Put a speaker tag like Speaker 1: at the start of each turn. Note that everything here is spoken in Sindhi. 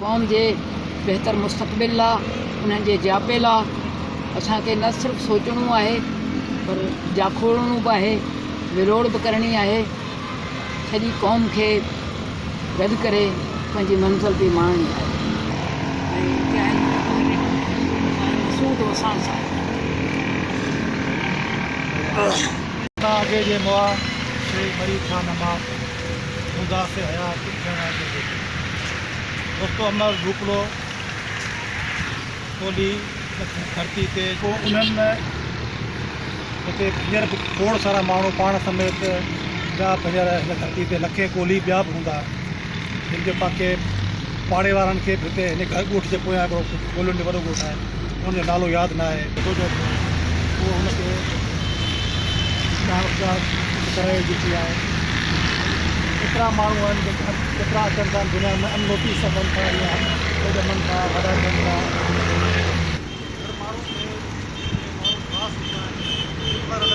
Speaker 1: قوم جي بهتر مستقبل لا انهن جي جياپي لا اسان کي نه صرف سوچڻو آهي پر جاکوڙڻو به آهي ولوڙ به ڪرڻي آهي سڄي قوم کي گڏ ڪري پنهنجي منزل به ماڻڻي آهي. ۽ انتهائي سائين مسعود وساڻ صاحب.
Speaker 2: اسان اڳي جي مئا، سي مري ٿيا نه ماپ، هوندا سي حيات، ٿيڻ اڳي جي. دوستو امر ڀوپلو ڪولهي ڌرتي تي. پوء انهن هتي هينئر به کوڙ سارا ماڻهو پاڻ سميت ٻيا به هينئر هن ڌرتي تي لکين ڪولهي ٻيا به هوندا جن جو پاڪي پاڙي وارن کي به هتي هن گهر ڳوٺ جي پويان هڪڙو ڪولهين جو وڏو ڳوٺ آهي ان جو نالو ياد نه آهي جدوجهد ۾ اهو هن کي ڪرائي جيڪي آهي ايترا ماڻهو آهن جيڪي ڪيترا اچن ٿا دنيا ۾ انلوپي سگهن ٿا يا ڄمن ٿا وڏا ٿين ٿا هر ماڻهو کي جيڪي ماڻهو خاص هوندا آهن پر